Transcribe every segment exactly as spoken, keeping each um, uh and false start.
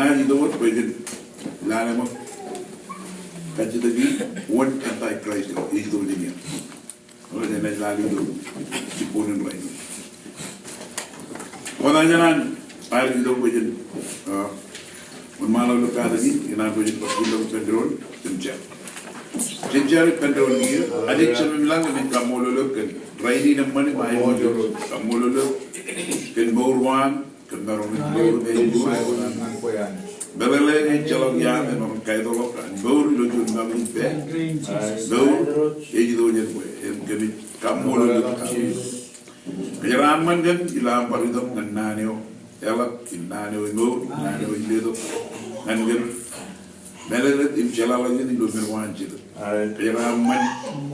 Enaaj itok wōt bwe jen lale ṃōk kajjitōk in wōn Antichrist eo ej itok jān eō. Eo enaaj lale ilo jibboñōn rainin. Ṃokta jān an, enaaj itok bwe jen, ah, wōnṃaanḷọk ilo katak in, ikōṇaan bwe jen bōk iloñ ippān doon im jar. Jen jar ippān doon kiiō. Anij Jemem ilañ, kōmij kaṃṃoolol eok kōn rainin im ṃani, ṃae, kaṃṃoolol eok kōn mour ko an, kōn maroñ in mour im mour. Meḷeḷe ke ejjeḷọk iaan emaroñ kaetokḷọk an mour ilo juon ṃakūtkūt pā. Mour ej itok jān bwe, im kōmij kaṃṃoolol eok. Kōjeraaṃṃan kōm ilo aṃ bar itok ñan naan eo eḷap, im naan eo emour, naan eo ej letok ñan kōm mālōtlōt im jeḷāḷọkjeṇ ilo men ko an Jetōb. Kōjeraaṃṃan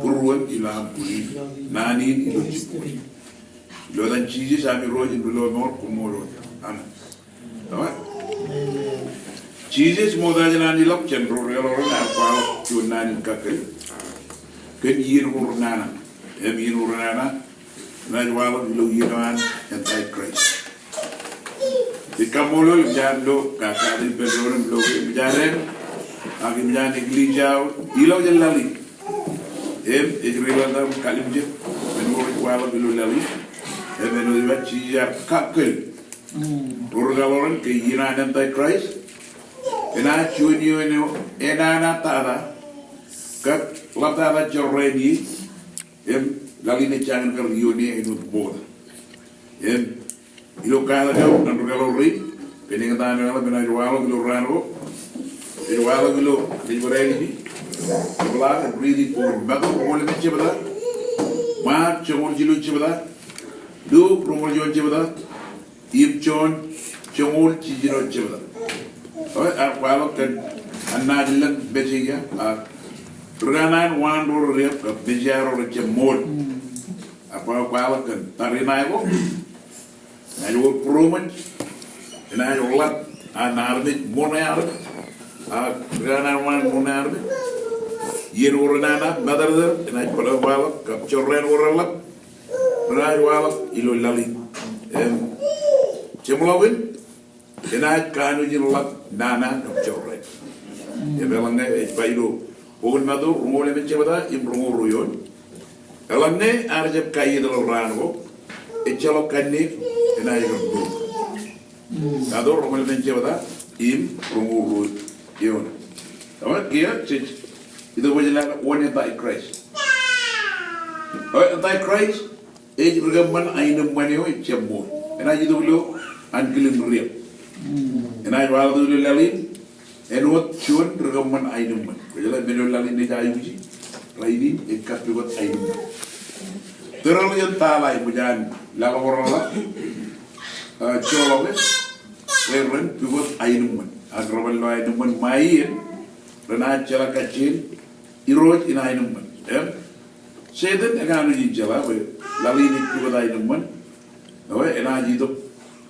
būruōm ilo aṃ bwilōñ naan in ilo jibboñōn. Ilo etan Jisōs am Irooj im Rilọmọọr, koṃṃool. Amen. Amen. Jisōs ṃokta jān an ilọk jān ro reḷọk rein ear kwaḷọk juon naan in kakkōl kōn iien ko renana. Im iien ko renana enaaj waḷọk ilo iien eo an Antichrist. Ij kaṃṃoolol eok im ij lo kakatak ippān doon im lo ke eṃōj an, ak eṃōj an eklejia eo ilọk jān laḷ in. Im ej ri-laḷ eo im kalimjek āinwōt ej waḷọk ilo laḷ in. Im āinwōt ej ba, Jisōs ear kakkōl ro reḷọk rein ke iien an Antichrist enaaj juon iien eo enana tata kab ḷaptata jorrāān ie. Im laḷ in ej jañin kar iioone āinwōt ṃokta. Im ilo katak eo an ri-laḷ rein, kōn eñtaan eo eḷap enaaj waḷọk ilo raan ko, ej waḷọk ilo, ej bar ālij, ej bar riiti bok in Matu roñoul emān jebta, Ṃaat joñoul jilu jebta, Luk roñoul juon jebta, im Jon joñoul jiljino jebta. Eo, ear kwaḷọk kōn annaaj lōñ Messaia, ak ri kanaan waan ro rej riab kab Messaia ro rejjab ṃool. Ear kwaḷọk kōn tariṇae ko enaaj wōr būroṃōj, enaaj ḷap an armej ṃoṇe armej, ak ri kanaan waan ṃoṇe armej. Iien ko renana, matōrtōr, enaaj bōlen waḷọk, kab jorrāān ko reḷap renaaj waḷọk ilo laḷ in. Im jeṃḷọkin enaaj kanooj in ḷap nana kab jorrāān. Im eḷaññe ej ba ilo bok in Matu roñoul emān jebta im roñoul ruo eoon, eḷaññe ear jab kaiiet ḷọk raan ko, ejjeḷọk kanniōk enaaj kar mour. Matu roñoul emān jebta im roñoul ruo eoon. Eo, kiiō jej itok bwe jen lale wōn Antichrist. Eo, Antichrist ej ri kōṃṃan aenōṃṃan eo ejjab ṃool. Enaaj itok ilo an kilin riab. Enaaj waḷọk tok ilo laḷ in āinwōt juon ri kōṃṃan aenōṃṃan. Kwōjeḷā men eo laḷ in ej aikuji, rainin ej kappukot aenōṃṃan. Tōre ḷọk iien tala eṃōj an laḷ ko reḷap, ah, joḷọk ke ren pukot aenōṃṃan. Ak rej ban lo aenōṃṃan ṃae iien renaaj jeḷā kajjien irooj in aenōṃṃan. Im Setan ekanooj in jeḷā bwe laḷ in ej pukot aenōṃṃan. Eo, enaaj itok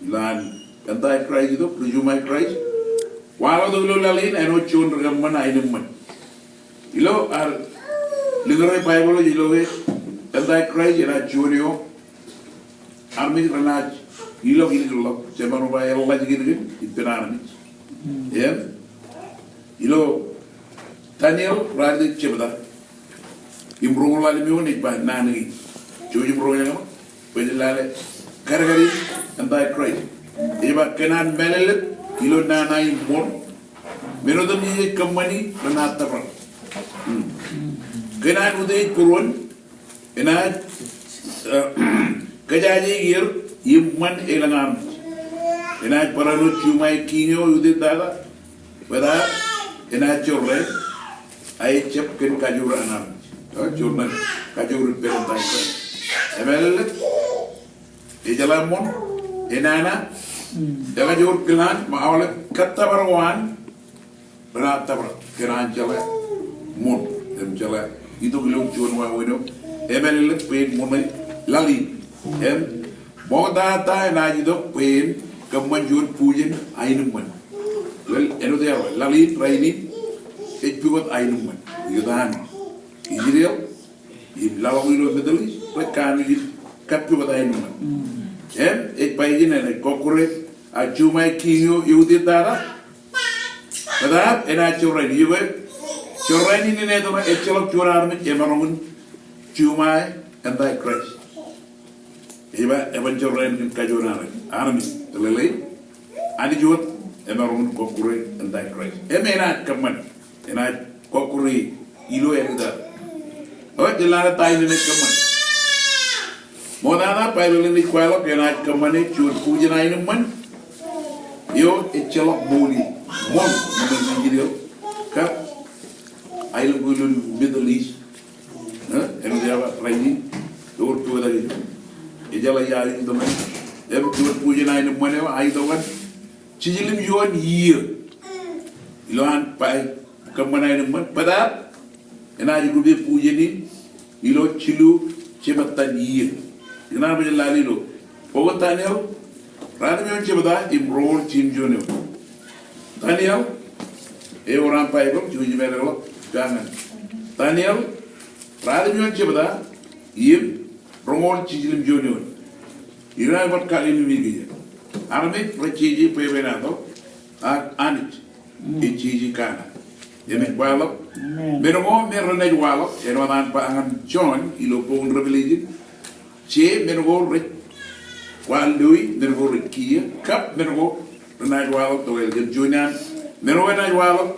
ilo an Antichrist itok, ri juṃae Kraist. Waḷọk tok ilo laḷ in āinwōt juon ri kōṃṃan aenōṃṃan. Ilo ad lōñ ro Baibōḷ ej lo ke Antichrist enaaj juon eo armej renaaj ilọk ilikḷọk, jemān ba eḷḷaj kōn kōn ippān armej. Im ilo Daniel ruwalitōk jebta im roñoul ḷalem eoon ej ba naan kein. Jouj im roñjake ṃōk bwe jen lale kadkadin Antichrist. Ej ba kōn an mālōtlōt ilo nana in ṃor, men otemjej ej kōṃṃani renaaj tōprak. Hmm. Kōn an utiej būruon enaaj, eh, kōjaje er im ṃan elōñ armej. Enaaj barāinwōt juṃae kiiñ eo eutiej tata, bwe ta, enaaj jorrāān, a ejjab kōn kajoor an armej. Eh, juon ṇe kajoor ippān Antichrist. Emālōtlōt, ejeḷā ṃoṇ, enana, ekajoor kilaan, im aolep kōttōpar ko an, renaaj tōprak kōn an jeḷā ṃoṇ, im jeḷā itok ilo juon wāween eo emālōtlōt bwe en ṃoṇe laḷ in. Im ṃoktata enaaj itok bwe en kōṃṃan juon bujen aenōṃṃan. Well, āinwōt ear ba, laḷ in rainin ej pukot aenōṃṃan. Ikōtaan Israel im laḷ ko ilo Middle East rej kanooj in kappukot aenōṃṃan. Im ej ba ijin enaaj kọkkure, a juṃae kiiñ eo eutiej tata, Bōtab enaaj jorrāān, ijo ke jorrāān in enaaj tōmak, ejjeḷọk juon armej emaroñ in juṃae antichrist. Ej ba eban jorrāān kōn kajoor an armej. Armej, lelei. Anij wōt emaroñ in kọkkure antichrist. Im enaaj kōṃṃane, enaaj kọkkure ilo āliktata. Eo, ej lale ta in enaaj kōṃṃane. Ṃoktata Baibōḷ in ej kwaḷọk enaaj kōṃṃane juon bujen aenōṃṃan eo ejjeḷọk ṃool in. Ṃool, ṃool in Israel kab aelōñ ko ilo Middle East. Eo, āinwōt aō ba rainin, ewōr jutak ijo. Ejeḷā iaar itok ñan. Im juon bujen aenōṃṃan eo, a itok ñan jiljilimjuon iiō. Ilo an ba kōṃṃan aenōṃṃan, bōtab enaaj rupe bujen in ilo jilu jimettan iiō. Ikōṇaan bwe jen lale ilo bok in Daniel, ratimjuon jebta im roñoul jiljilimjuon eoon. Daniel, ewōr an Baibōḷ, jouj im eḷap ta ñan. Daniel, ratimjuon jebta im roñoul jiljilimjuon eoon. Ikōṇaan bar kalimjeke. Armej rej jeje bwebwenato, ak Anij ej jeje kōṇaan. Im ej waḷọk. Amen. Men ko me renaaj waḷọk, āinwōt an ba ñan John ilo bok in Revelation. Je men ko rej kwaḷọk, men ko rej kiiō, kab men ko renaaj waḷọk tokālik. Im juon an men ko enaaj waḷọk,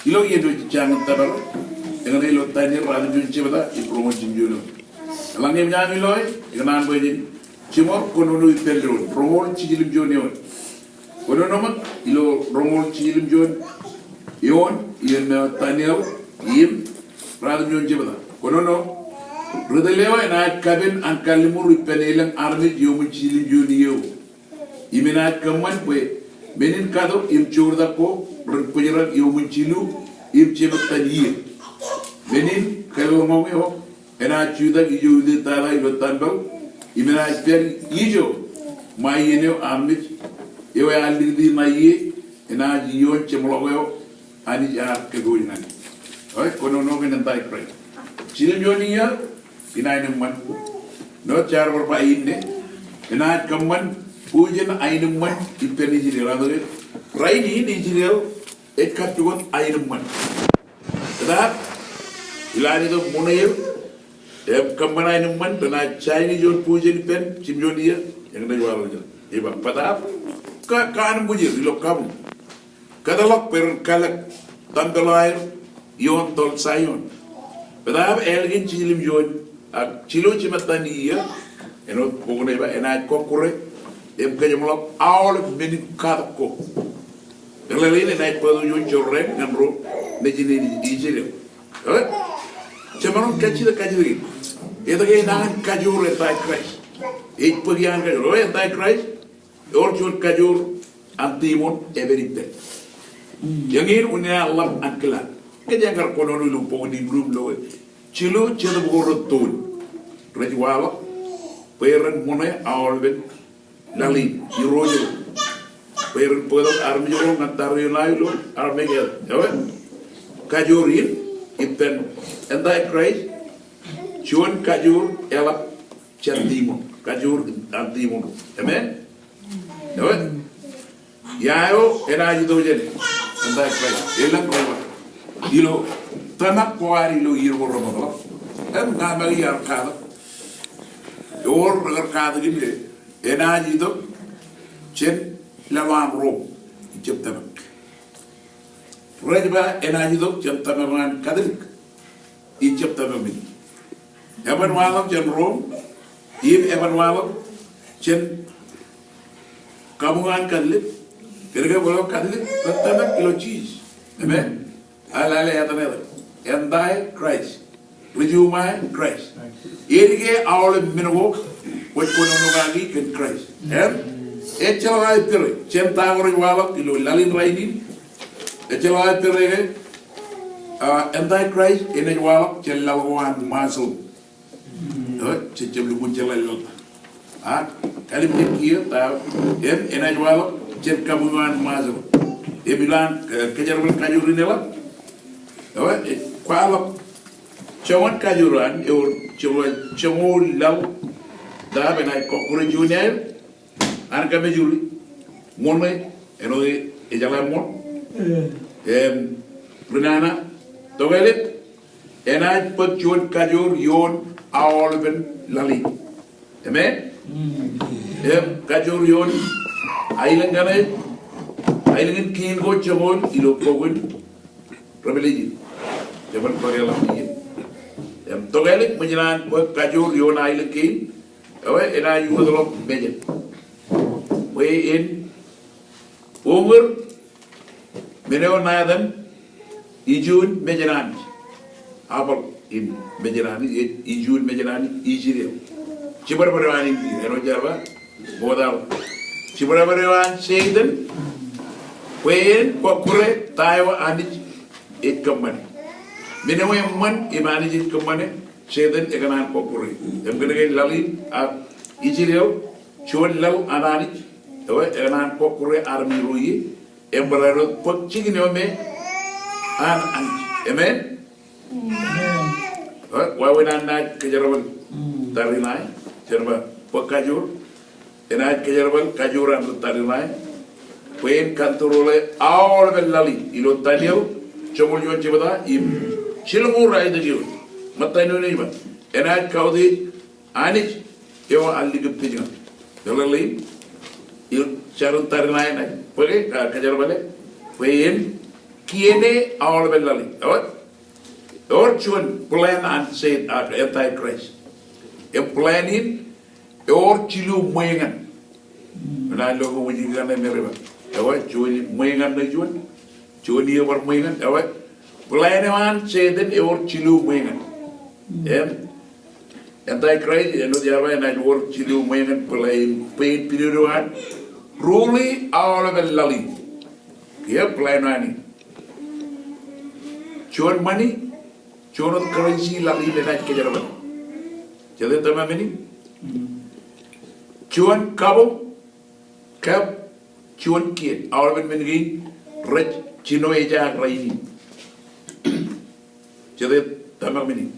ilo iien eo jej jañin tōpar, eñin ilo Daniel ratimjuon jebta im roñoul jiljilimjuon eoon. Eḷaññe eṃōj aṃ loe, ikōṇaan bwe jen jiṃor kōnono ippān doon, roñoul jiljilimjuon eoon. Kōnono ṃōk ilo roñoul jiljilimjuon eoon in, uh, Daniel im ratimjuon jebta. Kōnono, ri tōl eo enaaj kapen an kalliṃur ippān elōñ armej iuṃwin jiljilimjuon iiō. Im enaaj kōṃṃan bwe men in katok im joortak ko ren bōjrak iuṃwin jilu im jimettan iiō. Men in kalliṃur eo enaaj jutak ijo utiej tata ilo tempeḷ, im enaaj pād ijo ṃae iien eo armej eo ear likūti ṇa ie enaaj ioon jeṃḷọk eo Anij ear kōpooj ñan. Eo, kōnono kōn antichrist. Jiljilimjuon iiō in aenōṃṃan. Eo jaar bar ba inne, enaaj kōṃṃan bujen aenōṃṃan ippān Israel. Rainin Israel ej kajjukot aenōṃṃan. Bōtab ilo an itok ṃoṇe eo im kōṃṃan aenōṃṃan, renaaj jaini juon bujen ippān jiljilimjuon iiō, eñin ej waḷọk ijo. Ej ba, bōtab kōn, kōn an bwijel ilo kabuñ. Kōtḷọk bwe ren kalōk tempeḷ eo aer ioon toḷ Zion. Bōtab ālikin jiljilimjuon ak jilu jimettan iiō, āinwōt bok in ej ba, enaaj kọkkure im kōjeṃḷọk aolep men in katok ko. Im lale in enaaj bōktok juon jorrāān ñan ro nejin in Israel. Eo? Jemaroñ kajjitōk kajjitōk in. Etke enañin kajoor antichrist? Ej bōk iaan kajoor. Eo, antichrist ewōr juon kajoor an demon epād ippān. Eñin unin an ḷap ankilaan. Kōjeañ kar kōnono ilo bok in Hibru im lo ke jilu jetōb ko redoon rej waḷọk bwe ren ṃoṇe aolepen laḷ in, irooj ro, bwe ren bōktok armej ro ñan tariṇae ilo Armagedon. Eo? Kajoor in ippān antichrist, juon kajoor eḷap jān demon, kajoor an demon. Amen. Eo? Ia eo enaaj itok jāne, antichrist, elōñ ro ba ilo tōmak ko ad ilo iien ko remootḷọk. Im ña make iar katak. Ewōr rekar katak in ke enaaj itok jān lōḷ an Rom, ijjab tōmak. Rej ba enaaj itok jān tōmak an Katolik, ijjab tōmak in. Eban waḷọk jān Rom, im eban waḷọk jān kabuñ an Katolik, kōnke bōlen Katolik rej tōmak ilo Jisōs. Amen. Ak lale etan etan, antichrist. Ri juṃae Christ. Edik aolep men ko kwōj kōnono kaki kōn Christ. Im ejjeḷọk aō pere jān ta ko rej waḷọk ilo laḷ in rainin. Ejjeḷọk aō pere ke, ah, antichrist enaaj waḷọk jān laḷ ko an Muslim. Eo, jejjab lukkuun jeḷā laḷ ta. Ak kallimjek kiiō ta, im enaaj waḷọk jān kabuñ an Muslim. Im ilowaan, eh, kōjerbal kajoor in eḷap. Eo, eh, kwaḷọk joñan kajoor an, ewōr joñan, joñoul laḷ ta enaaj kọkkure juon iaer an kōmejuri. Ṃoṇe, āinwōt ejeḷā ṃoṇ. Im, ri nana, tokālik, enaaj bōk juon kajoor ioon aolepen laḷ in. Amen? Im, kajoor ioon aelōñ kaṇe, aelōñ in kein ko joñoul ilo bok in Revelation. Jemān bōk eḷap iien. Im, tokālik, ṃōj naan bōk kajoor ioon aelōñ kein, eo enaaj wōtlọk mejān. Bwe en uñūr men eo ṇa etan ijuun mejān Anij. Apple in mejān Anij, ijuun mejān Anij, Israel. Jibadbad eo an in, āinwōt jar ba, ṃokta ḷọk. Jibadbad eo an Setan, bwe en kọkkure ta eo Anij ej kōṃṃane. Men eo eṃṃan im Anij ej kōṃṃane, Setan ekōṇaan kọkkure. Im kōnke laḷ in, a, Israel, juon laḷ an Anij, eo ekōṇaan kọkkure armej ro ie, im barāinwōt bōk jikin eo me an Anij. Amen? Amen. Eo, wāween an naaj kōjerbal tariṇae, jen ba, bōk kajoor, enaaj kōjerbal kajoor an tariṇae, bwe en control e aolepen laḷ in, ilo Daniel, joñoul juon jebta, im jilñuul raelep eo. Ṃōttan eo ej ba, enaaj kautiej Anij eo ear likūt pejñañ. Meḷeḷein, ilo jar in tariṇae enaaj bōke, a, kōjerbale, bwe en kien e aolepen laḷ in. Ewōr, ewōr juon plan an Setan, a, Antichrist. Im plan in, ewōr jilu ṃweeñan. Enaaj lo ke wōj ikōṇaan me rej ba, ewōr juon ṃweeñan ṇe juon, juon eo bar ṃweeñan, ewōr plan eo an Setan ewōr jilu ṃweeñan. Im, Antichrist, āinwōt jar ba enaaj wōr jilu ṃweeñan plan, plan pidodo an, rule e aolepen laḷ in. Kiiō plan eo an in. Juon ṃani, juon wōt currency laḷ in enaaj kōjerbal. Jete tōmak men in? Juon kabuñ, kab juon kien. Aolepen men kein rej jino ejaak rainin. Jete tōmak men in?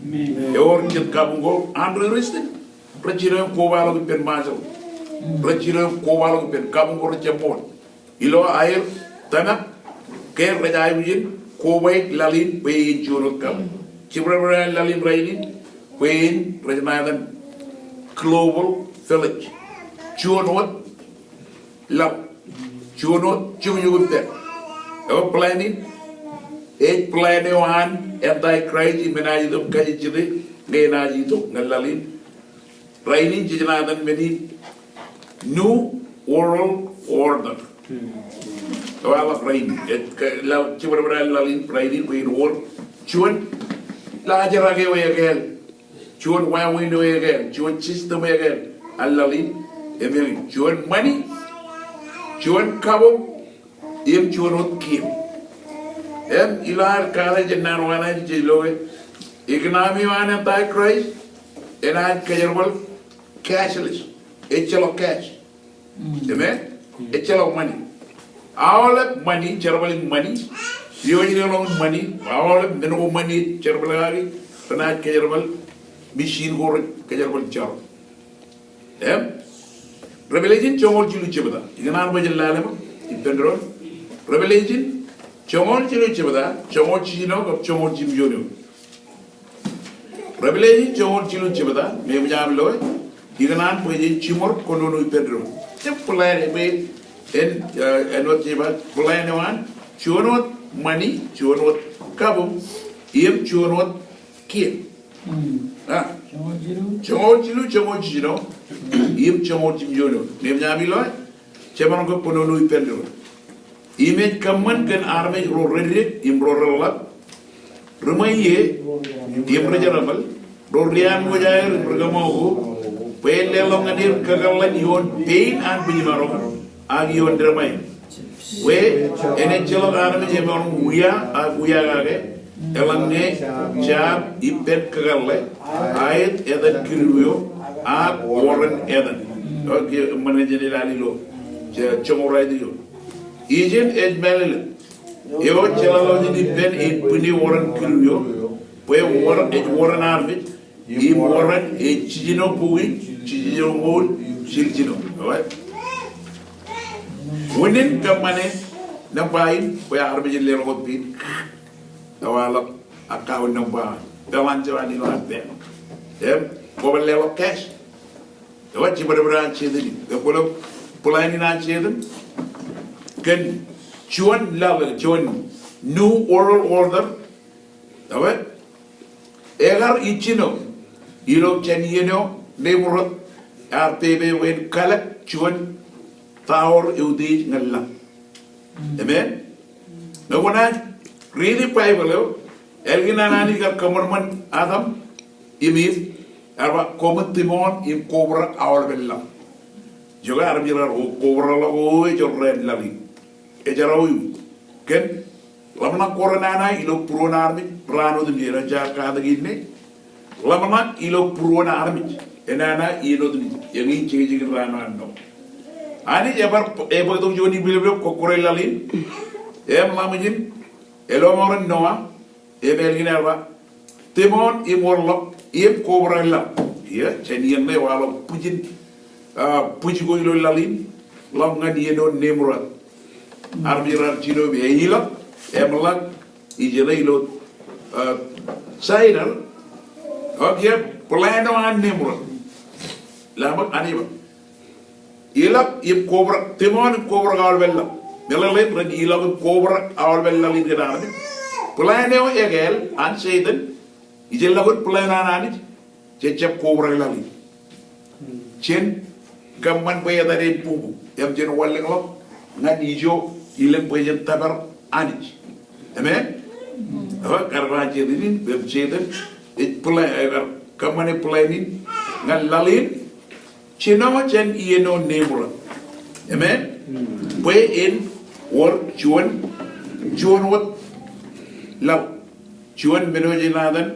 Amen. Ewōr jet kabuñ ko an ri Kūrjin. Rej jino im kobaḷọk ippān Ṃajeḷ. Rej jino im kobaḷọk ippān, kabuñ ko rej jab ṃool. Ilo aer tōmak ke rej aikuj in kobaik laḷ in bwe en juon wōt kabuñ. Jibadbad eo an laḷ in rainin bwe en rej ṇa etan global village. Juon wōt laḷ. Juon wōt jukjuk im pād. Eo plan in, ej plan eo an Antichrist im enaaj itok kajjitōk ñe enaaj itok ñan laḷ in. Rainin jej ṇa etan men in New World Order. Ewaḷọk rainin. Ej ke laḷ, jibadbad eo an laḷ in rainin bwe en wōr juon laajrak eo ekāāl. Juon wāween eo ekāāl, juon system eo ekāāl an laḷ in, im eñin juon ṃani, juon kabuñ, im juon wōt kien. Im ilo ad kaḷe jān naan eo an Anij jej lo ke economy eo an Antichrist enaaj kōjerbal cashless. Ejjeḷọk cash. Amen? Ejjeḷọk ṃani. Aolep ṃani, jerbal in ṃani, ioon ḷọk in ṃani, aolep men ko ṃani ej jerbal kaki, renaaj kōjerbal machine ko rej kōjerbal jerbal. Im? Revelation joñoul jilu jebta. Ikōṇaan bwe jen lale ṃōk ippān doon. Revelation joñoul jilu jebta, joñoul jiljino kab joñoul jimjuon eoon. Revelation joñoul jilu jebta, im eṃōj aṃ loe, ikōṇaan bwe jen jiṃor kōnono ippān doon. Ej plan bwe en, eh, āinwōt jej ba, plan eo an, juon wōt ṃani, juon wōt kabuñ, im juon wōt kien. Hmm. Ah. Joñoul jilu? Joñoul jilu, joñoul jiljino, im joñoul jimjuon eoon. Im eṃōj aṃ loe, jemaroñ ke kōnono ippān doon. Im ej kōṃṃan kōn armej ro reddik im ro reḷḷap, ri ṃweiie im ri jerbal, ro riaanṃōj aer im ri kōṃṃool ko, bwe en leḷọk ñan er kakōḷḷe ioon pein an bwiljimaro, ak ioon deṃaer. Bwe en ejjeḷọk armej emaroñ wia ak wia kake, eḷaññe jab ippān kakōḷḷe, aet etan kidu eo, ak wōran etan. Okay, eṃṃan ke jen lale ilo joñoul raelep eo. Ijin ej mālōtlōt. Eo jeḷāḷọkjeṇ ippān en bwine wōran kidu eo, bwe wōr, ej wōran armej, im wōran ej jiljino bukwi, jiljino ṃool, jiljino. All right? Unin kōṃṃane Nōṃba in, bwe armej en leḷọk wōt pein. Ewaḷọk account nōṃba, balance eo an ilo ad bank. Im, kwō bar leḷọk cash. Ewōr jibadbad an Setan in. Bwe kwōlo plan in an Setan. Kōn juon laḷ, juon New World Order. Ewōr ekar ijjino ilo jān iien eo Nimrod ear pepe bwe en kalōk juon tower eutiej ñan laḷ. Amen. Ñe kwōnaaj riiti Baibōḷ eo, ālikin an Anij kar kōṃanṃan Adam im Iv, ear ba, koṃwin timoon im kobrak aolepān laḷ. Ijoke armej raar kobrakḷọk, o, ejorrāān laḷ in. Ejerawiwi. Kōn ḷōmṇak ko renana ilo būruon armej raan otemjej, eo jaar katak inne. Ḷōmṇak ilo būruon armej enana iien otemjej, eñin jekjekin raan eo an Noa. Anij ebar, ebōktok juon ipilipil kọkkure laḷ in, im ḷaṃōj in, elōñ ṃool in Noa, im ālikin ear ba, timoon im orḷọk, im kobrak laḷ. Iiō, jān iien ṇe waḷọk bwijin, ah, bwij ko ilo laḷ in, ḷọk ñan iien eo Nimrod. Armej raar jino im eilọk, eṃḷọk, ijere ilo, ah, Sinai, ak iiō, plan eo an Nimrod. Ḷōmṇak Anij ba. Ilọk im kobrak, timoon im kobrak aolepān laḷ. Meḷeḷein ren ilọk im kobrak aolepān laḷ in kōn armej. Plan eo ekāāl an Setan, ijellọkun plan an Anij, jej jab kobrak laḷ in. Jen kōṃṃan bwe etan en buñbuñ, im jen wanlōñḷọk ñan ijo ilōñ bwe jen tōpar Anij. Amen? Eo, kar ba Setan in, im Setan, ej plan, eh, kar kōṃṃane plan in, ñan laḷ in, jino jān iien eo Nimrod. Amen? Bwe en wōr juon, juon wōt laḷ. Juon men eo jej ṇa etan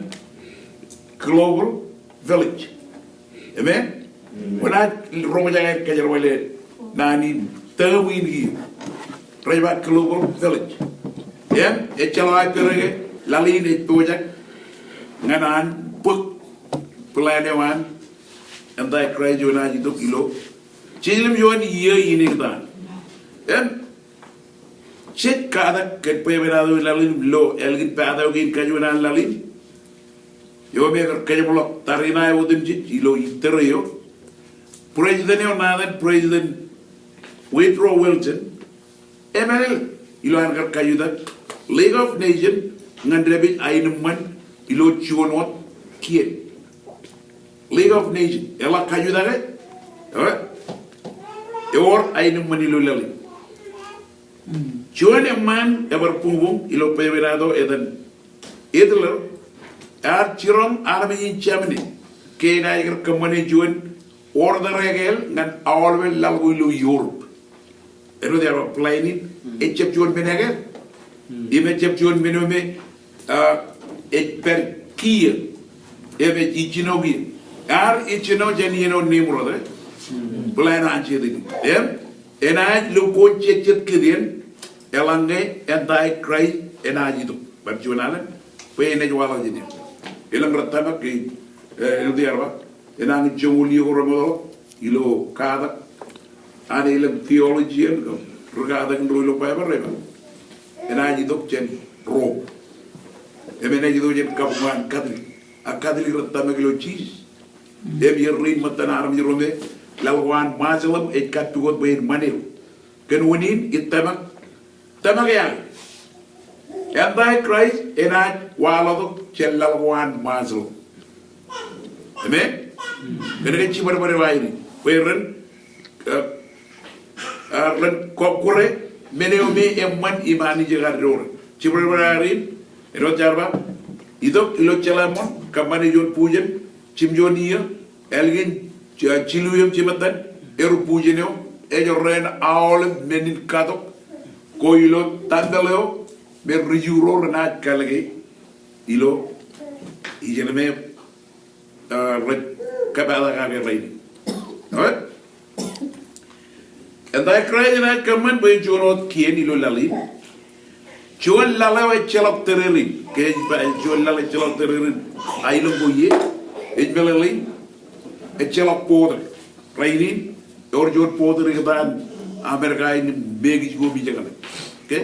global village. Amen? Kwōnaaj roñjake kōjerbale naan in, term in kiiō. Rej ba global village. Im, ejjeḷọk aō pere ke, laḷ in ej pojak ñan an bōk plan eo an Antichrist eo enaaj itok ilo jiljilimjuon iiō in eñtaan. Im, jej katak kōn bwebwenato in laḷ in im lo ālikin pata eo kein kajuon an laḷ in. Eo me kar kōjepḷọk tariṇae otemjej ilo ittero eo. President eo ṇa etan President Woodrow Wilson. Emeḷeḷe ilo an kar kajutak League of Nation ñan dāpij aenōṃṃan ilo juon wōt kien. League of Nation, eḷak kajutake, ewōr aenōṃṃan ilo laḷ in. Juon eṃṃaan ebar buñbuñ ilo bwebwenato etan Hitler, ear jiroñ armej in Germany, ke enaaj kar kōṃṃane juon order ekāāl ñan aolepān laḷ ko ilo Europe. Āinwōt ear ba plan in, ejjab juon men ekāāl. Im ejjab juon men eo me, ah, ej pād kiiō. Im ej ijjino kiiō. Ear ijjino jān iien eo Nimrod, eh? Plan an Setan. Im, enaaj lo ko jejjet kōtien, eḷaññe Antichrist enaaj itok. Bar juon alen, bwe enaaj waḷọk jān iien. Elōñ rej tōmak ke, eh, āinwōt ear ba, enañin joñoul iiō ko remootḷọk ilo katak an elōñ theologian kab ri-katakin ro ilo Baibōḷ rej ba, enaaj itok jān Rome. Im enaaj itok jān kabuñ an Katolik. A Katolik rej tōmak ilo Jisōs. Im iien rein ṃōttan armej ro me laḷ ko an Muslim ej kappukot bwe en ṃan er. Kōn unin ij tōmak Tōmak eaḷ. Antichrist enaaj waḷọktok jān laḷ ko an Muslim. Amen? Kōnke jibadbad eo aer in. Bwe ren, eh, eh, ren kọkkure men eo me eṃṃan im Anij ekar door. Jibadbad eo aer in, āinwōt jaar ba, itok ilo jeḷā ṃoṇ, kōṃṃane juon bujen, jimjuon iiō, ālikin, eh, jilu im jimettan, erro bujen eo, ejorrāān aolep men in katok, ko ilo tempeḷ eo me ri-Ju ro renaaj kalōke ilo ijeṇ me, ah, rej kōpeḷḷọk kake rainin. All right? Antichrist enaaj kōṃṃan bwe en juon wōt kien ilo laḷ in. Juon laḷ eo ejjeḷọk tōrerein. Ke ej ba juon laḷ ejjeḷọk tōrerein aelōñ ko ie. Ej meḷeḷein. Ejjeḷọk border. Rainin, ewōr juon border ikōtaan Amerika in im Mexico im ijekaṇe. Okay?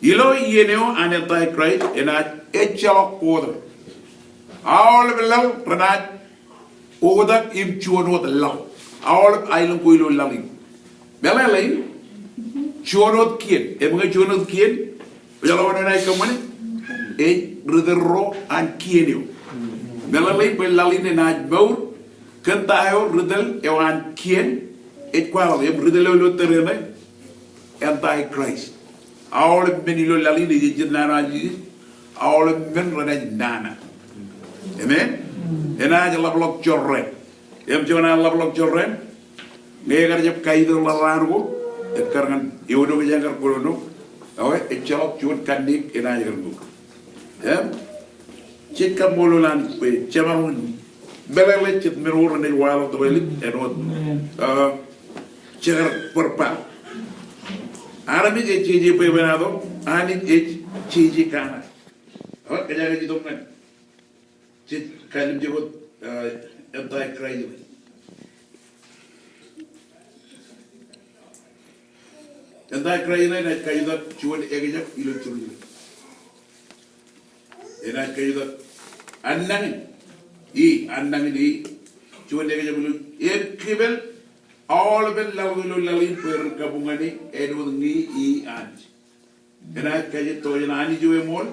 Ilo iien eo an Antichrist, enaaj ejjeḷọk ko wōt. Aolep laḷ renaaj oktak im juon wōt laḷ. Aolep aelōñ ko ilo laḷ in. Meḷeḷe in, juon wōt kien. Im ñe juon wōt kien, kwōjeḷā wōn enaaj kōṃṃane? Ej ri tōl ro an kien eo. Meḷeḷe in bwe laḷ in enaaj mour kōn ta eo ri tōl eo an kien ej kwaḷọk. Im ri tōl eo ilo tōre ṇe, Antichrist. Aolep men ilo laḷ in ej ejjet nana eo an Jisōs. Aolep men renaaj nana. Amen? Enaaj ḷapḷọk jorrāān. Im juon an ḷapḷọk jorrāān, ñe ekar jab kaitok ḷōḷ raan ko, ekkar ñan eoon eo kōjeañ kar kōnono, ewe, ejjeḷọk juon kanniōk enaaj kar mour. Im jej kaṃṃoolol Anij bwe jemaroñ in meḷeḷe jet men ko renaaj waḷọk tokālik āinwōt, uh, jekar bar ba. Armej ej jeje bwebwenato, Anij ej jeje kōṇaan. Ewe, kōjeañ ej itok ñan jej kalimjek wōt, uh, Antichrist ṇe. Antichrist ṇe enaaj kajutak juon ekjab ilo Jerusalem. Enaaj kajutak annañin e, annañin e, juon ekjab ilo, im kipel aolepen laḷ ko ilo laḷ in bwe ren kabuñ ñan e āinwōt ñe e Anij. Enaaj kajet tokjān anij eo eṃool,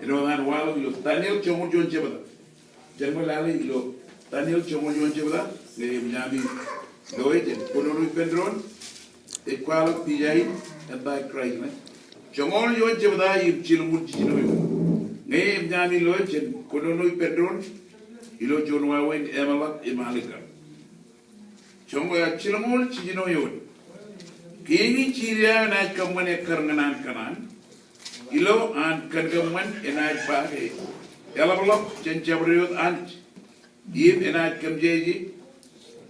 āinwōt an waḷọk ilo Daniel joñoul juon jebta. Jen bar lale ilo Daniel joñoul juon jebta, ñe eṃōj ami loe jen kōnono ippān doon, ej kwaḷọk pija in Antichrist ṇe. Joñoul juon jebta im jilñuul jiljino eoon. Ñe eṃōj ami loe jen kōnono ippān doon, ilo juon wāween eṃṃanḷọk im alikkar. Joñoul, jilñuul jiljino eoon. Kiiñ in Siria enaaj kōṃṃan ekkar ñan an kōṇaan. Ilo an kōnkōṃṃan enaaj ba ke eḷapḷọk jān jabdewōt Anij. Im enaaj kōmjeje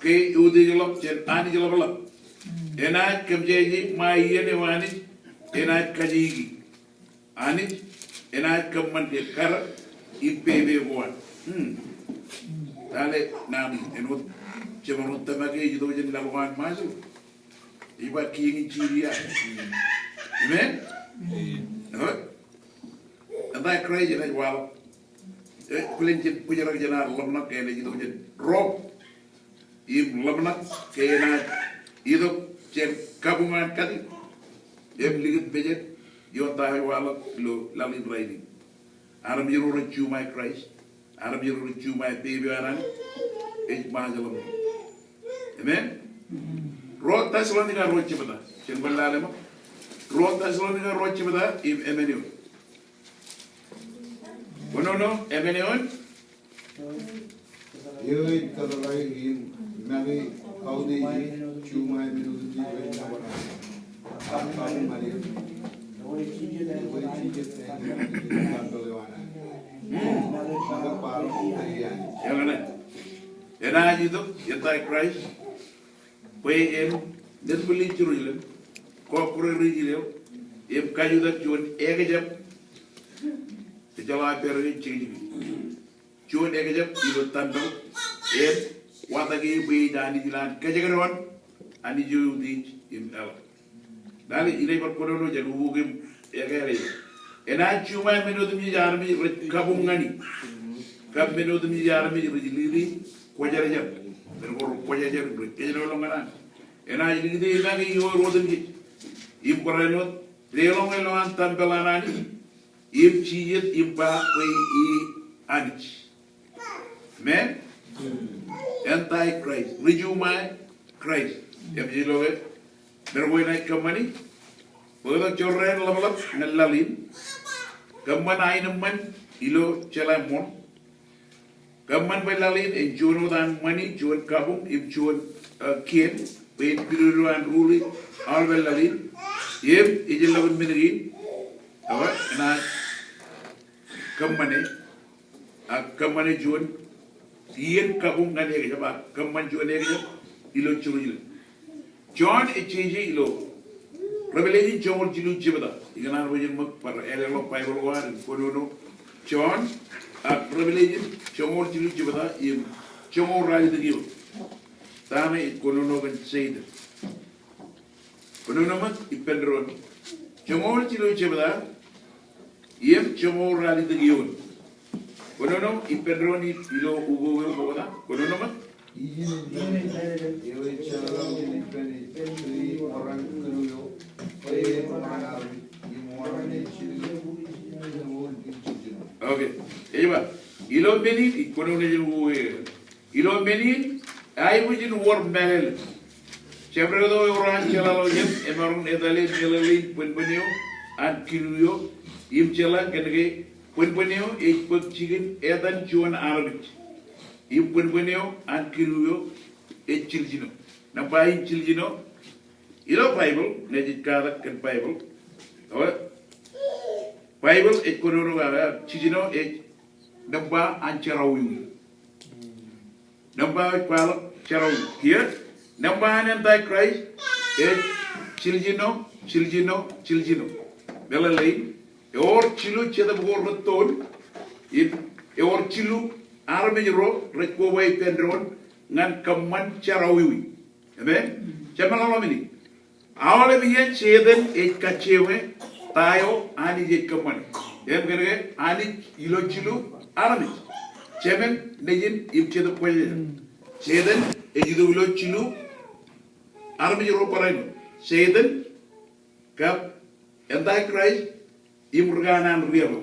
ke eutiejḷọk jān Anij ḷapḷap. Enaaj kōmjeje ṃae iien eo Anij enaaj kajeiki. Anij enaaj kōṃṃan ke kar im pepe ko an. Hmm. Lale naan in, āinwōt jemaroñ tōmak ke ej itok jān laḷ ko an Ṃajeḷ. Ej ba kiiñ in Siria. Amen? Amen. Antichrist enaaj waḷọk. Eh, bōlen jen bōjrak jān ad ḷōmṇak ke enaaj itok jān Rome. Im ḷōmṇak ke enaaj itok jān kabuñ an kate im likūt mejād ioon ta eo ej waḷọk ilo laḷ in rainin. Armej ro rej juṃae Kraist, armej ro rej juṃae pepe eo an Anij, ej Ṃajeḷ eo. Amen? Ruo Tessalonika ruo jebta. Jen bar lale ṃōk. Ruo Tessalonika ruo jebta im emān eoon. Kōnono emān eoon. Eo ej kōtḷọk im make kautiej juṃae men otemjej rej nōbar an. Ak kabuñ ñan er. Eo ej jijet ṇe ñan an. Make kwaḷọk ke e Anij. Eñṇe. Enaaj itok Antichrist bwe en netbwilli Jerusalem, kọkkure ri Israel, im kajutak juon ekjab, ejjeḷọk aō pād eo an jekjek in. Juon ekjab ilo tempeḷ, im watōke bwe ej anij ilowaan kōjekdọọn anij eo eutiej im eḷap. Lale, inaaj bar kōnono jān ukok im ekāāl eo. Enaaj juṃae men otemjej armej rej kabuñ ñan e. Kab men otemjej armej rej lili kwōjarjar. Men ko rej kwōjarjar im rej kōjenoḷọk ñan an. Enaaj likūt e make ioer otemjej. Im barāinwōt deḷọñ e ilowaan tempeḷ an Anij. Im jijet im ba bwe e anij. Amen? Antichrist. Ri juṃae Kraist. Im ej lo ke men ko enaaj kōṃṃani. Bōktok jorrāān ḷapḷap ñan laḷ in. Kōṃṃan aenōṃṃan ilo jeḷā ṃool. Kōṃṃan bwe laḷ in en juon wōt an ṃani, juon kabuñ, im juon, uh, kien, bwe en pidodo an rule aolepen laḷ in, im ejjeḷọkin men kein, ewe, enaaj kōṃṃane, ak kōṃṃane juon iien kabuñ ñan ekjab, ak kōṃṃan juon ekjab ilo Jerusalem. John ej jeje ilo Revelation joñoul jilu jebta. Ikōṇaan bwe jen ṃōk bar ālōkḷọk Baibōḷ ko ad im kōnono John ak Revelation joñoul jilu jebta im joñoul ralitōk eoon. Ta ṇe ej kōnono kōn Satan. Kōnono ṃōk ippān doon. joñoul jilu jebta, im joñoul ralitōk eoon. Kōnono ippān doon ilo ukok eo ṃokta. Kōnono ṃōk. Ijin in Merikel, eo ej jeḷāḷọkjeṇ ippān ej tōre ṃōran kidu eo, bwe en ṃōran armej, im ṃōran eo jilu, joñoul jiljino. Okay. Ej ba, ilo men in, kōnono jān ukok eo. Ilo men in, aikuj in wōr mālōtlōt. Jabdewōt eo ewōr an jeḷāḷọkjeṇ, emaroñ etale meḷeḷein bōnbōn eo an kidu eo, im jeḷā kōn ke bōnbōn eo ej bōk jikin etan juon armej. Im bōnbōn eo an kidu eo ej jiljino. Nōṃba in jiljino, ilo Baibōḷ, ñe jej katak kōn Baibōḷ. Eo, Baibōḷ ej kōnono kake, jiljino ej nōṃba an jerọwiwi. Nōṃba ej kwaḷọk jerọwiwi. Kiiō, nōṃba an Antichrist ej jiljino, jiljino, jiljino. Meḷeḷein, ewōr jilu jetōb ko rettoon, im ewōr jilu armej ro rej koba ippān doon ñan kōṃṃan jerọwiwi. Amen. Jemālōtlōt men in. Aolep iien Setan ej kajjioñ ta eo Anij ej kōṃṃane. Im kōnke Anij ilo jilu armej. Jemān, Nejin, im Jetōb Kwōjarjar. Setan ej itok ilo jilu armej ro barāinwōt. Setan kab Antichrist im ri kanaan riab eo.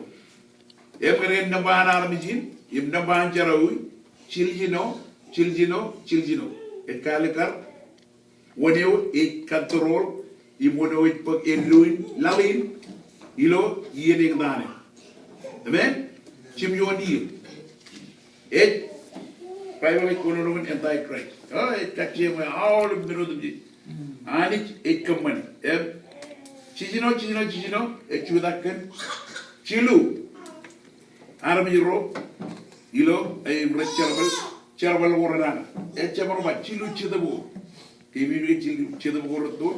Im kōnke nōṃba an armej in, im nōṃba an jerọwiwi, jiljino, jiljino, jiljino. Ej kaalikkar wōn eo ej control, im wōn eo ej bōk eddo in laḷ in, ilo iien eñtaan eo. Amen? Jimjuon iien. Ej, Baibōḷ ej kōnono kōn Antichrist. O, ej kajjioñ aolep men otemjej Anij ej kōṃṃane. Im, jiljino, jiljino, jiljino, ej jutak kōn jilu armej ro, ilo, im rej jerbal, jerbal ko renana. Ejjab bar ba jilu jetōb ko. Keememej ke jilu jetōb ko rettoon.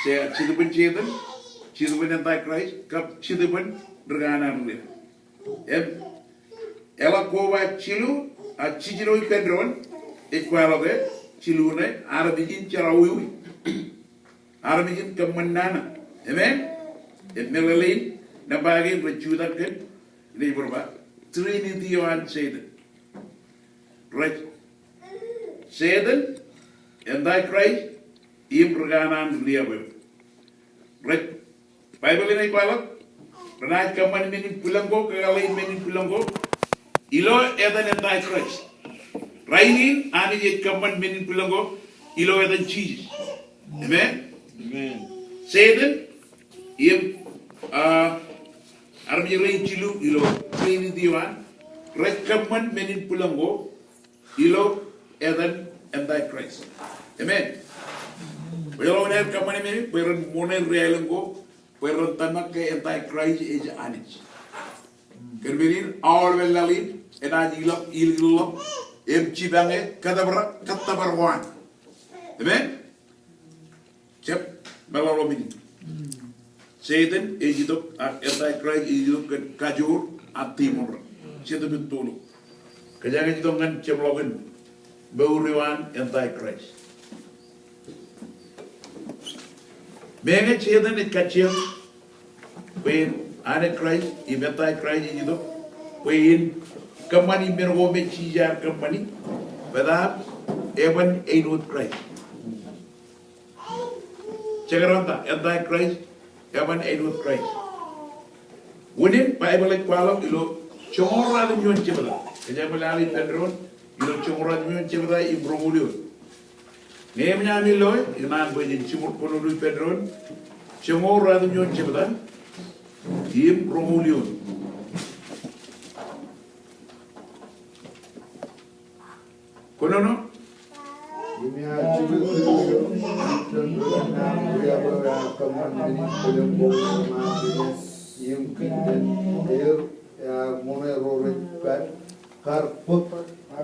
Se, jetōb in Setan, jetōb in Antichrist, kab jetōb in ri kanaan riab. Im, eḷak koba jilu, a, jiljino ippān doon, ej kwaḷọk ke, jilu ṇe, armej in jerọwiwi. Armej in kōṃṃan nana. Amen? Im meḷeḷein, nōṃba kein rej jutak kōn, ij bar ba, Trinity eo an Setan. Rej, Setan, Antichrist, im ri kanaan riab eo. Rej, Baibōḷ in ej kwaḷọk, renaaj kōṃṃan men in bwilōñ ko, kakōḷḷe in men in bwilōñ ko, ilo etan Antichrist. Rainin, Anij ej kōṃṃan men in bwilōñ ko, ilo etan Jisōs. Amen? Amen. Setan, im, a, armej rein jilu, ilo Trinity eo an, rej kōṃṃan men in bwilōñ ko, ilo etan Antichrist. Amen. Bwe ḷọk in aer kōṃṃane men in, bwe ren ṃoṇe ri aelōñ ko, bwe ren tōmak ke Antichrist ej anij. Kōn men in, aolepān laḷ in, enaaj ilọk, ilọk, im jipañe, kōtōprak, kōttōpar ko an. Amen. Jab, meḷọkḷọk men in. Setan ej itok, ak Antichrist ej itok kōn kajoor an tiṃoṇ ro. Jetōb in tokḷọk. Kōjeañ ej itok ñan jemḷọkin mour eo an Antichrist. Meñe Setan ej kajjioñ bwe en Antichrist im Antichrist ej itok bwe en kōṃṃani men ko me Jisōs ear kōṃṃani, bōtab eban āinwōt Kraist. Jekdọọn ta, Antichrist, eban āinwōt Kraist. Unin Baibōḷ ej kwaḷọk ilo joñoul ruatimjuon jebta. Kōjeañ bōk laḷ ippān doon, ilo joñoul ruatimjuon jebta im roñoul eoon. Ñe eṃōj ami loe, ikōṇaan bwe jen jiṃor kōnono ippān doon, joñoul ruatimjuon jebta, im roñoul eoon. Kōnono. Im ear jilu kidu eo, ijin ri kanaan riab eo ear kōṃṃan men in bwilōñ ko im ear kōṃṃan men in, im kōn er ear ṃoṇe ro rej kar, kar bōk,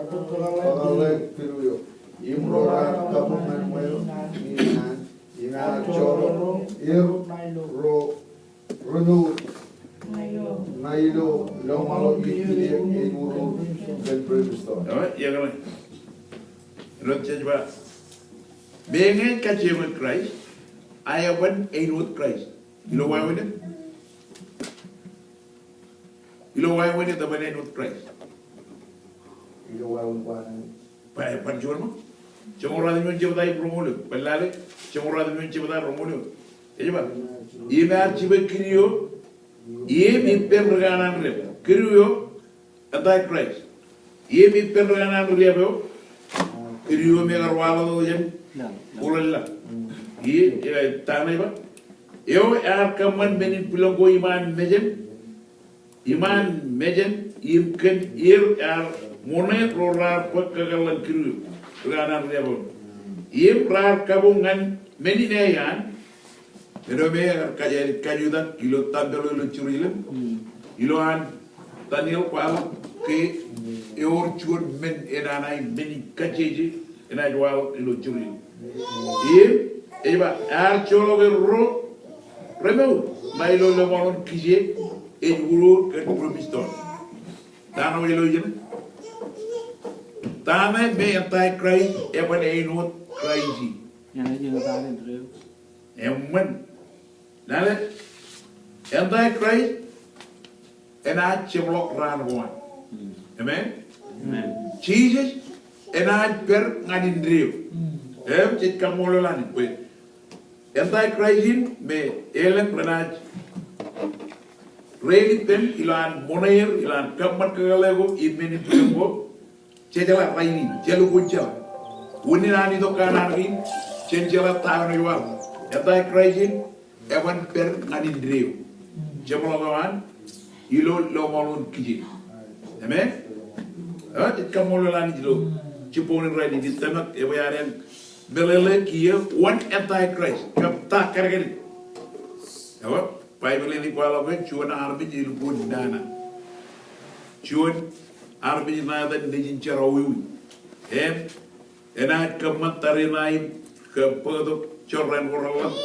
bōkḷọk kidu eo. Im ro raar kabuñ ñan ṃweo, im ear, im ear jorrāān er ro Ri mour ṇa ilo lọmọọr eo ej ur ur kōn brimstone. Eo, eo, eo. Āinwōt jej ba, meñe kajjioñ Kraist, ak eban āinwōt Kraist. Ilo wāween eṇ? Ilo wāween eṇ eban āinwōt Kraist? Ilo wāween eṇ. Bar, bar juon ṃōk. Joñoul ruatimjuon jebta im roñoul eoon. Bar lale, joñoul ruatimjuon jebta roñoul eoon. Ej ba, im ear jipañ kūr eo, im ippān ri kanaan dāpḷọk. Kūr eo, Antichrist. Im ippān ri kanaan dāpḷọk eo, kūr eo me kar waḷọk jān uḷeḷḷe. Im, e, ta ṇe ej ba? Eo ear kōṃṃan men in bwilōñ ko iṃaan mejān, iṃaan mejān, im kōn er ear ṃoṇe ro raar bōk kakōḷḷe in kūr eo, ri kanaan dāpḷọk. Im raar kabuñ ñan men in ālikin, men eo me ekar kajjitōk ilo tempel eo ilo Jerusalem. Ilo an Daniel kwaḷọk ke ewōr juon men eṇ an aer men in kajjeje enaaj waḷọk ilo Jerusalem. Im ej ba ear joḷọk erro remour ṇa ilo lọmọọr in kije ej uroor kōn brimstone. Ta ṇe eo ilo ijeṇ? Ta ṇe me Antichrist eban āinwōt Kraist in? Eṃṃan. Lale, Antichrist enaaj jepḷọk raan ko an. Amen. Amen. Jisōs enaaj pād ñan indeeo. Im jej kaṃṃoolol Anij bwe Antichrist in me elōñ renaaj reiḷọk ippān ilo an ṃoṇe er, ilo an kōṃṃan kakōḷḷe ko im men in bwilōñ ko. Jejeḷā rainin, jelukkuun jeḷā. Unin an itok kanaan kein, jen jeḷā ta eo ej waḷọk. Antichrist in eban pād ñan indeeo. Jepḷọk eo an ilo lọmọọr in kije. Amen. Eo, jej kaṃṃoolol Anij ilo jibboñōn in rainin, ij tōmak bwe ear meḷeḷe kiiō wōn Antichrist kab ta kadkadin. Eo, Baibōḷ in ej kwaḷọk ke juon armej elukkuun nana. Juon armej ṇa etan Nejin Jerọwiwi. Im enaaj kōṃṃan tariṇae in kab bōktok jorrāān ko reḷḷap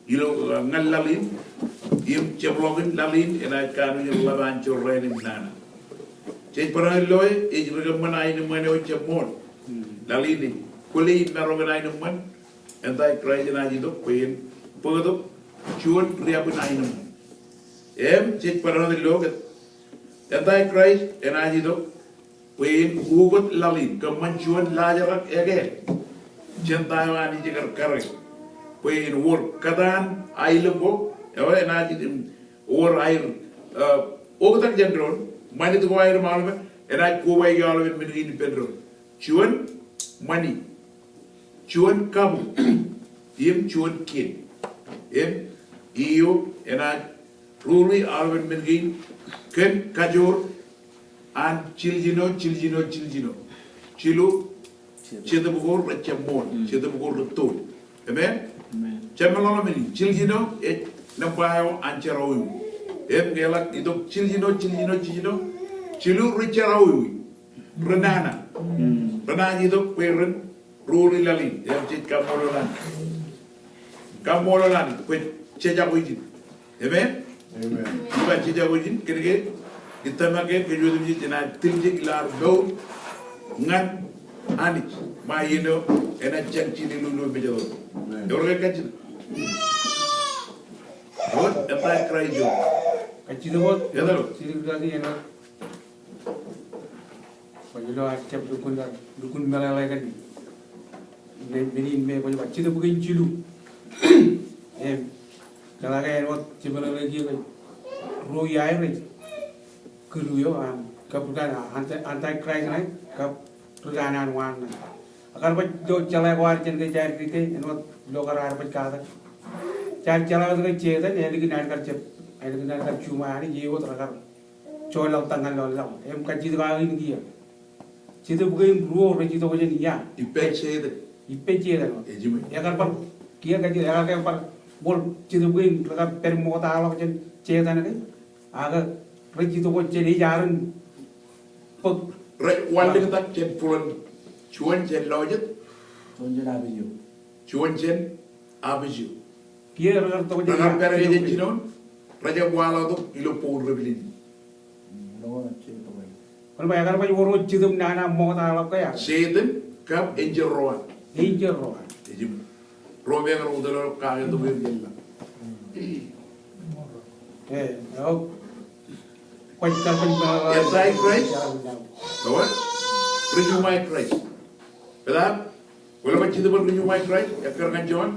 ilo, uh, ñan laḷ in, im jepḷọkin laḷ in enaaj kanooj in ḷap an jorrāān im nana. Jej barāinwōt loe ej ri kōṃṃan aenōṃṃan eo jab ṃool. Laḷ in ej kwōle im maroñ in aenōṃṃan. Antichrist enaaj itok bwe en bōktok juon riab in aenōṃṃan. Im jej barāinwōt lo ke Antichrist enaaj itok bwe en ukōt laḷ in, kōṃṃan juon laajrak ekāāl jān ta eo Anij ekar karōk. Bwe en wōr kōtaan aelōñ ko, eo enaaj im wōr aer, uh, oktak jān doon, ṃanit ko aer im aolepen, enaaj kobaik aolepen men kein ippān doon. Juon ṃani, juon kabuñ, im juon kien. Im eo enaaj ruuri aolepen men kein kōn kajoor an jiljino, jiljino, jiljino. Jilu, jetōb ko rejjab ṃool, jetōb ko rettoon. Amen? Amen. Jab meḷọkḷọk men in, jiljino ej nōṃba eo an jerọwiwi. Im ñe eḷak itok jiljino, jiljino, jiljino, jilu ri jerọwiwi. Renana. Renaaj itok bwe ren ruuri laḷ in. Im jej kaṃṃoolol Anij. Kaṃṃoolol Anij bwe jejako ijin. Amen? Amen. Ij ba jejako ijin, kōnke ij tōmak ke kōj otemjej jenaaj tiljek ilo ad mour ñan Anij ṃae iien eo enaaj jañ jilel ilo mejatoto. Amen. Ewōr ke kajjitōk? Ewōr, Antichrist eo. Kajjitōk wōt. Etōl. Jilel ilo ad iien eo. Kwōj lo ad jab lukkuun, lukkuun meḷeḷe kōn men in me kwōj ba Jetōb kein jilu. Im, jeḷā ke āinwōt jemeḷeḷe kiiō ke ruo iaer ej kūr eo an, kab ri kanaan, anti-, antichrist ṇe, kab ri kanaan waan ṇe. Ak kar baj lo jeḷā ko ad jān ke jaar dike, āinwōt lo kar ad baj katak. Jaar jeḷā wōt ke Setan, ālikin an kar jab, ālikin an kar juṃae Anij, e wōt rekar joḷọk ta ñan lọñlọñḷọk. Im kajjitōk aō in kiiō. Jetōb kein ruo rej itok jān ia? Ippān Setan. Ippān Setan. Ej iṃōj. Ekar bar, kiiō kajjitōk, ekar ke bar wōr jetōb kein rekar pād ṃoktaḷọk jān Setan ke? Ak rej itok wōt jān ej aer in bōk. Rej wanlōñtak jān buḷōn, juon jān lọjet. Juon jān abijeo. Juon jān abijeo. Kiiō rekar tok jān, rekar pād ke jān jinoin, rejjab waḷọktok ilo boun rebellion. Kwōn ba ekar baj wōr wōt jetōb nana ṃoktaḷọk ke ia? Setan kab enjeḷ ro an. Enjeḷ ro an. Ej im. Ro me ekar wōtlọk kake tok im jeḷā. Eh, oh. Kwōj kar bōk Antichrist. Ewōr? Ri-Jumai Kraist. Bōtab, kwōlo bar Jetōb ri-Jumai Kraist, ekkar ñan Jon,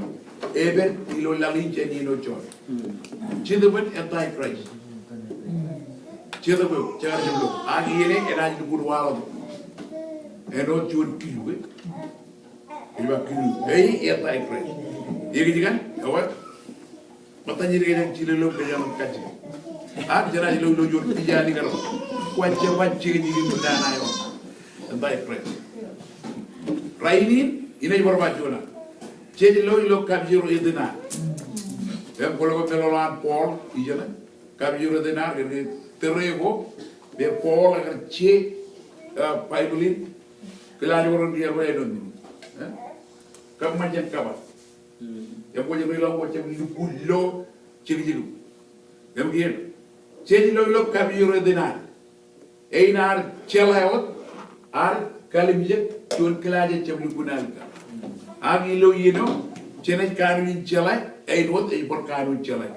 epen ilo laḷ in jān iien eo Jon. Jetōb in Antichrist. Jetōb eo, jekar jab lo. Ak iien eo enaaj lukkuun waḷọk. Āinwōt juon kilu, eh? Ej ba kilu. Ej Antichrist. Ikijjeen, ewōr? Ṃōttan jidik kōj aō jilel eo kōj aō kajjitōk. Ak jenaaj lo ilo juon pija eo ikar ba, kwōj jab ba jikin jikin ṃōttan eo. Antichrist. Rainin, inaaj bar ba juon aō. Jej lo ilo kapijuktok etōn ad. Im kwōlo ke meḷọkḷọk an Paul, ijeṇe. Kapijuktok etōn ad, ke tōre ko, me Paul ekar je, eh, Baibōḷ in, kilaajebōd in ri-jerbal āinwōt in. Eh? Kōṃṃan jān kōṃṃan. Im kwōj reilọk kwōj jab lukkuun lo jekjekum. Im kiiō, jej lo ilo kapijuktok etōn ad. Ein ad jeḷā wōt, ad kalimjek, juon kilaaj ejjab lukkuun alikkar. Ak ilo iien eo, jenaaj kanooj in jeḷā, āinwōt ej bar kanooj jeḷā.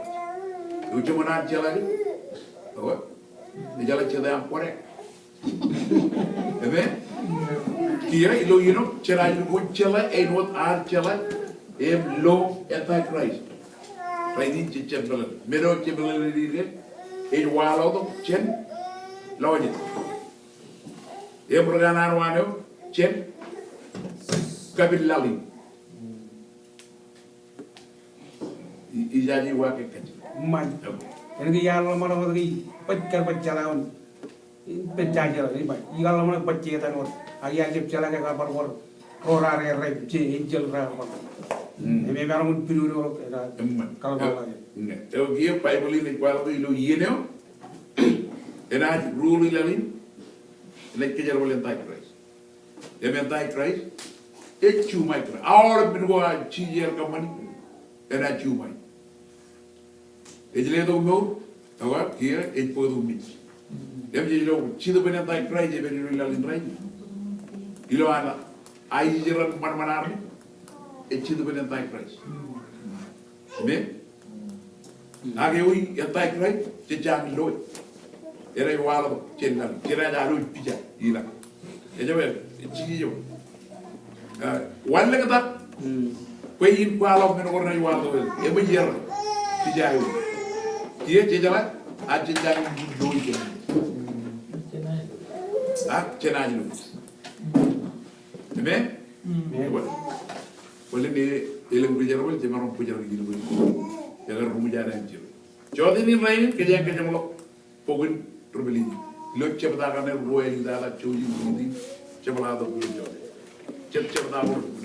Eo jeṃaan ad jeḷā ke? Ewōr? Ejeḷā jete aṃ kōṇaan. Amen? Kiiō ilo iien eo, jenaaj lukkuun jeḷā, āinwōt ad jeḷā, im lo Antichrist. Rainin jej jab meḷeḷe. Men eo jej meḷeḷe ilo iien eo, ej waḷọktok jān lọjet. Im ri kanaan waan eo, jān kapin laḷ in. I, ijaje wa ke kajjitōk. Eṃṃan. Yep. Kōnke iar ḷōmṇak wōt ke kwōj kar baj jeḷā wōt. Baj jeḷā, eṃṃan. Iar ḷōmṇak baj jeḷā wōt. Ak iar jab jeḷā ke kar bar wōr ro raar errā, je enjeḷ raar bar. Hmm. Im emaroñ in pidodo ro, eñin. Eṃṃan. Kar bar. Yep. Eñin. Eo kiiō Baibōḷ in ej kwaḷọk ilo iien eo. Enaaj rule i laḷ in. Enaaj kōjerbal Antichrist. Im Antichrist, ej Jumai Kraist. Aolep men ko aō Jisōs ear kōṃṃani, enaaj Jumai. Ej letok mour, ewōr, kiiō, ej bōktok mej. Im jej lo, Jetōb in Antichrist, epen ilo laḷ in rainin. Ilo an, ISIS ro ṃanṃan armej, ej Jetōb in Antichrist. Amen. Ak ewi Antichrist, jej jañin lo e. Enaaj waḷọk jān laḷ, jenaaj alwōj pija, ilọk. Ejjab, ejjab. Ah, wanlōñtak, kwe in kwaḷọk men ko renaaj waḷọk e. Eṃōj er, pija ewi. Kiiō jejeḷā, ak jej jañin lo e. Ak jenaaj lo e. Amen? Amen. Bōlen, bōlen e, elōñ ri-jerbal, jemaroñ bōjrak ijin bwe. Ekar ruṃwij an anjel. Jọteen in rainin, kōjeañ kōjeṃḷọk bok in ri-Pilistin. Ilo jebta kaṇe ruo āliktata, jouj im ri-Pilistin, jepḷaaktok ilo jọteen. Jab jebta ṃōk.